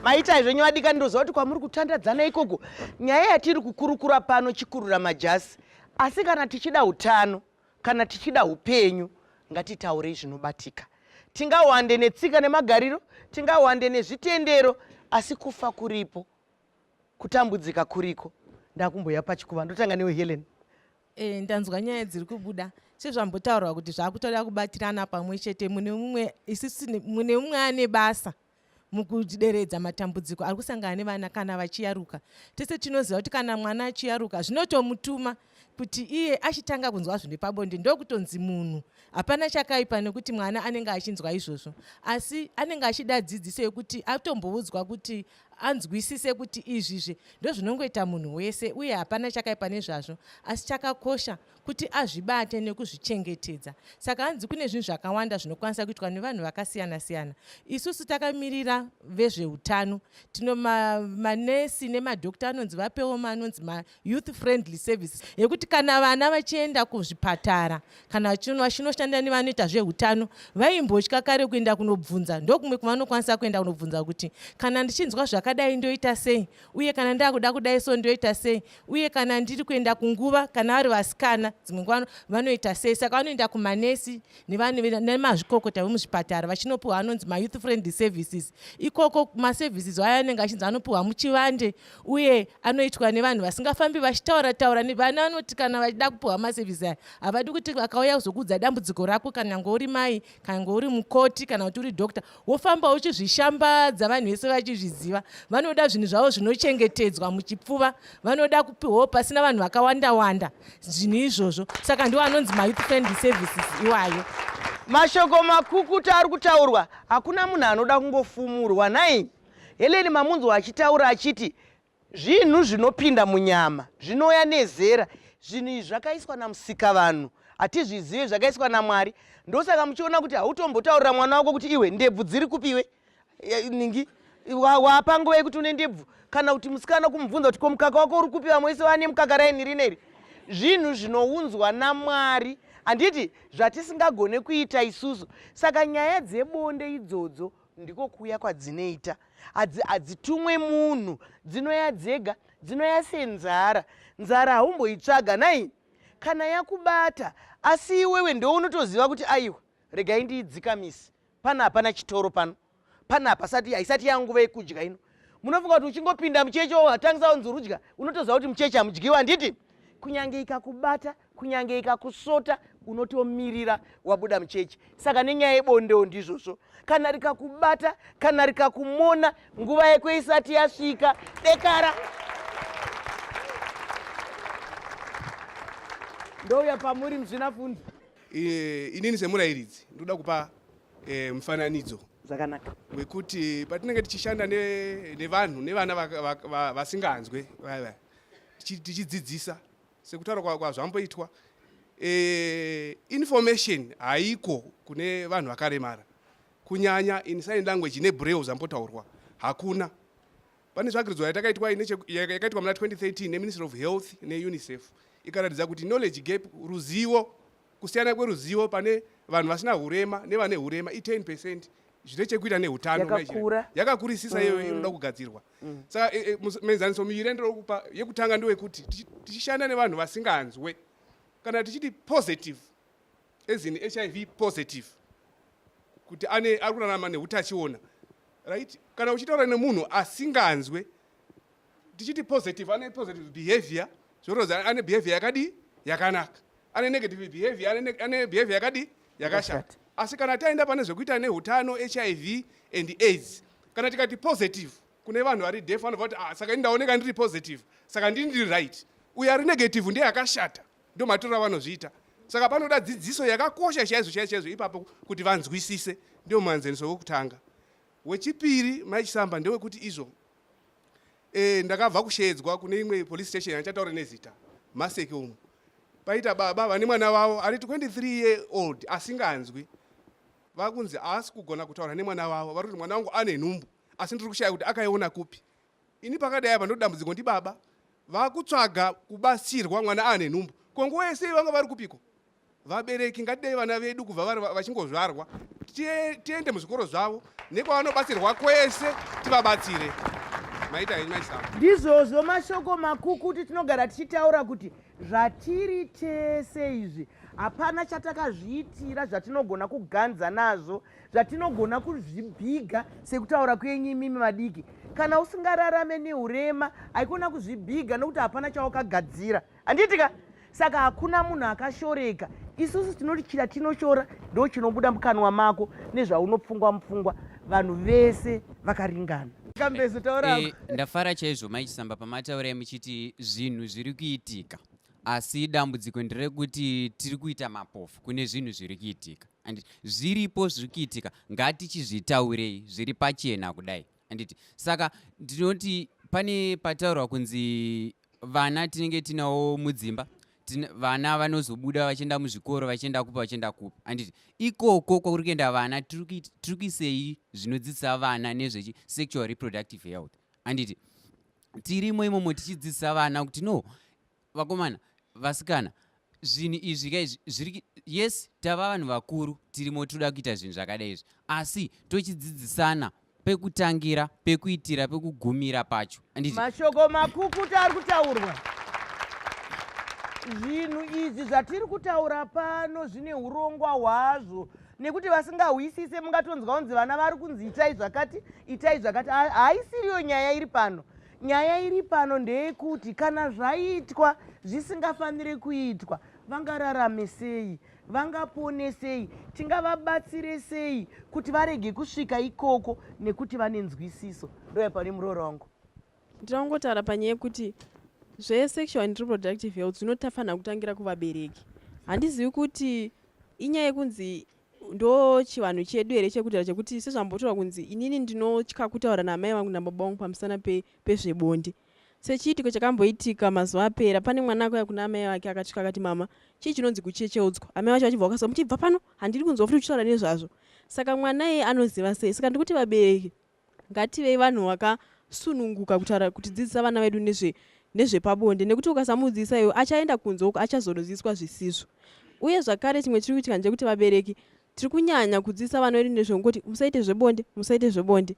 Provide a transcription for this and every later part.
Maita zvenyu vadikani, ndoziva kuti kwamuri kutandadzana ikoko nyaya yatiri kukurukura pano chikurura majasi. Asi kana tichida utano, kana tichida upenyu, ngatitaurei zvinobatika. Tingawande netsika nemagariro, tingawande nezvitendero, asi kufa kuripo, kutambudzika kuriko. Ndakumboya pachikuva, ndotanga newe Helen. Ndanzwa nyaya dziri kubuda sezvambotaurwa kuti zvakutoda kubatirana pamwe chete, mune mumwe isusu mune mumwe ane basa mukuderedza matambudziko ari kusangana nevana kana vachiyaruka. Tese tinoziva kuti kana mwana achiyaruka zvinotomutuma kuti iye achitanga kunzwa zvinhu pabonde, ndokutonzi munhu. Hapana chakaipa nekuti mwana anenge achinzwa izvozvo, asi anenge achida dzidziso yekuti atomboudzwa kuti anzwisise kuti izvizve ndozvinongoita munhu wese uye hapana chakaipa nezvazvo, asi chakakosha kuti azvibate nekuzvichengetedza. Saka hanzi kune zvinhu zvakawanda zvinokwanisa kuitwa nevanhu vakasiyana siyana. Isusu takamirira vezveutano, tino manesi nemadhokta anonzi vapewo anonzi mayouth friendly services, yekuti kana vana vachienda kuzvipatara kana vachinoshanda nevanoita zveutano, vaimbotya kare kuenda kunobvunza, ndokumwe kwavanokwanisa kuenda kunobvunza kuti kana ndichinzwa zvakadai ndoita sei, uye kana ndakuda kudai so ndoita sei, uye kana ndiri kuenda kunguva, kana vari vasikana dzimwe nguva vanoita sei. Saka vanoenda kumanesi nemazvikokota vemuzvipatara vachinopiwa anonzi mayouth friendly services. Ikoko maservices aya anenge achinzi anopiwa muchivande uye anoitwa nevanhu vasingafambi vachitaura taura. Vana vanoti kana vachida kupiwa maservices aya havadi kuti vakauya kuzokuudza dambudziko rako, kana ngo uri mai, kana ngo uri mukoti, kana kuti uri doctor, wofamba uchizvishambadza vanhu vese vachizviziva. Vanoda zvinhu zvavo zvinochengetedzwa muchipfuva, vanoda kupiwawo pasina vanhu vakawanda wanda zvinhu izvozvo. Saka ndiwo anonzi mayouth friendly services iwayo. Mashoko makukuta ari kutaurwa, hakuna munhu anoda kungofumurwa. Nhai Helen, mamunzwa achitaura achiti zvinhu zvinopinda munyama zvinouya nezera. Zvinhu izvi zvakaiswa namusikavanhu, hatizvizive, zvakaiswa naMwari. Ndosaka muchiona kuti hautombotaurira mwana wako kuti iwe ndebvu dziri kupiwe ningi wapa nguva yekuti une ndebvu, kana kuti musikana kumubvunza kuti ko mukaka wako uri kupi, vamwe vese vane mukaka raini rineri. Zvinhu zvinounzwa naMwari, handiti, zvatisingagone kuita isusu. Saka nyaya dzebonde idzodzo ndiko kuuya kwadzinoita, hadzitumwe munhu, dzinoya dzega, dzinoya senzara. Nzara haumboitsvaga nai kana yakubata, asi iwewe ndo unotoziva kuti aiwa, regai ndiidzikamisi pana, hapana chitoro pano, pana pasati, haisati yanguva yekudya ino. Munofunga kuti uchingopinda mucheche watangisa unzi urudya, unotoziva kuti mucheche hamudyiwa, handiti? Kunyange ikakubata, kunyange ikakusota, unotomirira wabuda mucheche. Saka nenyaya yebondewo ndizvozvo, kana rikakubata, kana rikakumona nguva yako isati yasvika, dekara. Ndouya pamuri muzvinafundi. Inini semurayiridzi ndoda kupa mufananidzo zvakanaka wekuti patinenge tichishanda nevanhu nevana vasinganzwe vaya, tichidzidzisa sekutaura kwazvamboitwa, information haiko kune vanhu vakaremara, kunyanya in sign language nebraille zvambotaurwa hakuna. Pane tsvakiridzo yatakaitwa yakaitwa muna 2013 neMinistry of Health neUNICEF, ikaratidza kuti knowledge gap, ruzivo, kusiyana kweruzivo pane vanhu vasina hurema nevane hurema i10%, zvine chekuita neutano. Yakakura. Yakakurisisa iyoyo, inoda kugadzirwa. Saka muenzaniso miviri ndinoda kupa. Yekutanga ndewekuti tichishanda nevanhu vasinganzwe, kana tichiti positive, as in HIV positive, kuti ane ari kurarama neutachiona, right? Kana uchitaura nemunhu asinganzwe, tichiti positive, ane positive behavior, zvinoratidza ane behavior yakadii? Yakanaka. Ane negative behavior, ane behavior yakadii? Yakashata. Asi kana taenda pane zvekuita neutano, HIV and AIDS, kana tikati positive kune vanhu vari deaf, vanobva kuti, "Ah, saka ini ndaoneka ndiri positive, saka ndini ndiri right, uyo ari negative ndiye akashata." Ndo matorero avanozviita. Saka panoda dzidziso yakakosha chaizvo chaizvo chaizvo ipapo kuti vanzwisise. Ndio muenzaniso wekutanga. Wechipiri, Maichisamba, ndewekuti izvo ndakabva kushedzwa kune imwe police station yandichataura nezita, Maseke umu, paita baba vane mwana wavo ari 23 year old asinganzwi. Vakunzi haasi kugona kutaura nemwana wavo, vari kuti mwana wangu ane nhumbu, asi ndiri kushaya kuti akaiona kupi. Ini pakadai apa ndodambudziko ndibaba vakutsvaga kubatsirwa, mwana ane nhumbu. Ko nguva yese vanga vari kupiko vabereki? Ngatidei vana vedu kubva vari vachingozvarwa. Tiende muzvikoro zvavo nekwavanobatsirwa kwese tivabatsire. Maita henyu maisama. Ndizvozvo mashoko makukutu tinogara tichitaura kuti zvatiri tese izvi hapana chatakazviitira zvatinogona kuganza nazvo, zvatinogona kuzvibhiga sekutaura kwenyu imimi vadiki. Kana usingararame neurema haikona kuzvibhiga nokuti hapana chawakagadzira, handiti ka? Saka hakuna munhu akashoreka. Isusu tinoti chira tinoshora ndo chinobuda mukanwa mako nezvaunopfungwa mupfungwa. Vanhu vese vakaringana. Kambezo taura. Ndafara chaizvo Mai Chisamba pamataurai muchiti zvinhu zviri kuitika, asi dambudziko nderekuti tiri kuita mapofu kune zvinhu zviri kuitika. Anditi zviripo zviri kuitika, ngatichizvitaurei zviri pachena kudai, anditi? Saka ndinoti pane pataurwa kunzi vana tinenge tinawo mudzimba, vana vanozobuda vachienda muzvikoro, vachienda kupi, vachienda kupi, anditi? Ikoko kwakuri kuenda vana, tiri kuisei zvinodzidzisa vana nezve sexual reproductive health, anditi? Tirimo imomo tichidzidzisa vana kuti no, vakomana, vasikana, zvinhu izvi ka izvi zviri, yes, tava vanhu vakuru, tirimo, toda kuita zvinhu zvakadai izvi, asi tochidzidzisana pekutangira, pekuitira, pekugumira pacho, anditi? Mashoko makukutu ari kutaurwa. Zvinhu izvi zvatiri kutaura pano zvine urongwa hwazvo, nekuti vasingahwisise mungatonzwa kunzi vana vari kunzi itai zvakati, itai zvakati. Haisiriyo nyaya iri pano. Nyaya iri pano ndeyekuti kana zvaitwa zvisingafanire kuitwa, vangararame sei, vangapone sei, tingavabatsire sei kuti varege kusvika ikoko nekuti vane nzwisiso. Ndoya pane muroora wangu. Ndinongotaura panyaya yekuti zvesexual and reproductive health zvinotafanira kutangira kuvabereki. Handizivi kuti inyaya yekunzi ndo chivanhu chedu here chekudhara chekuti sezvambotaura kunzi inini ndinotya kutaura naamai vangu nababa vangu pamusana pezvebonde. Sechiitiko chakamboitika mazuva apera, pane mwana akauya kuna amai vake akasvika akati, mama, chii chinonzi kuchecheudzwa? Amai vacho vachibva vakaswa muti, bva pano, handiri kunzwa futi uchitaura nezvazvo. Saka mwana iye anoziva sei? Saka ndikuti vabereki ngativei vanhu vakasununguka kutaura, kutidzidzisa vana vedu nezvepabonde, nekuti ukasamudzidzisa iwe achaenda kunze uko achazonoziviswa zvisizvo. Uye zvakare chimwe chiri kuitika ndechekuti vabereki tiri kunyanya kudzidzisa vana vedu nezvekungoti musaite zvebonde, musaite zvebonde,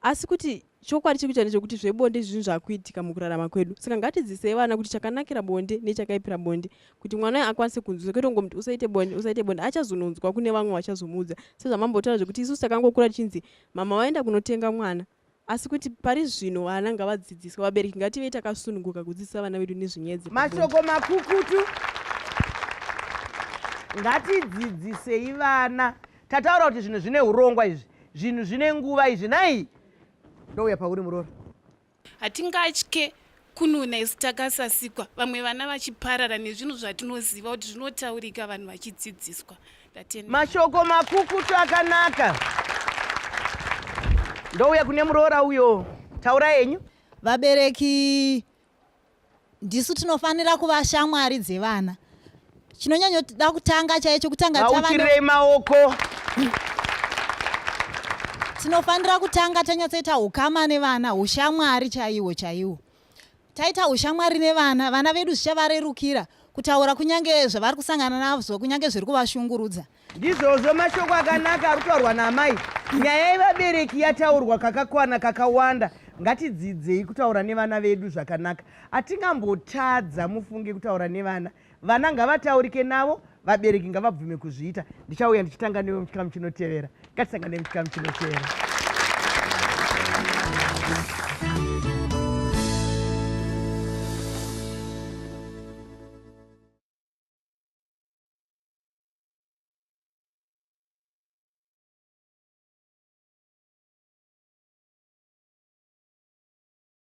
asi kuti chokwadi chiri kuita ndechekuti zvebonde zvinhu zvakuitika mukurarama kwedu. Saka ngatidzidzisei vana kuti chakanakira bonde nechakaipira bonde, kuti mwana uyu akwanise kunzwisa, kwete kungomuti usaite bonde, usaite bonde. Achazononzwa kune vamwe vachazomuudza, sezvamambotaura zvekuti isusu takangokura tichinzi mama vaenda kunotenga mwana, asi kuti pari zvino vana ngavadzidziswe. Vabereki ngativei takasununguka kudzidzisa vana vedu nezvenyaya dzepabonde. Mashoko makukutu, ngatidzidzisei vana. Tataura kuti zvinhu zvine urongwa izvi, zvinhu zvine nguva izvi. Nhai, ndouya pauri muroora. Hatingatye kununa isu takasasikwa, vamwe vana vachiparara nezvinhu zvatinoziva kuti zvinotaurika, vanhu vachidzidziswa. Ndatenda. Mashoko makukutu akanaka. Ndouya kune muroora uyo, taura henyu. Vabereki ndisu tinofanira kuva shamwari dzevana. Chinonyanyoda kutanga chaicho kutanga tava Vauchirei maoko. Tinofanira kutanga tanyatsoita ukama nevana, ushamwari chaiwo chaiwo. Taita ushamwari nevana, vana vedu zvichavarerukira kutaura kunyange zvavari kusangana nazvo, kunyange zviri kuvashungurudza. Ndizvozvo mashoko akanaka ari kutaurwa naamai. Nyaya yevabereki yataurwa kakakwana kakawanda. Ngatidzidzei kutaura nevana vedu zvakanaka. Hatingambotadza mufunge kutaura nevana. Vana ngavataurike navo, vabereki ngavabvume kuzviita. Ndichauya ndichitanga newe muchikamu chinotevera. Ngatisangane muchikamu chinotevera.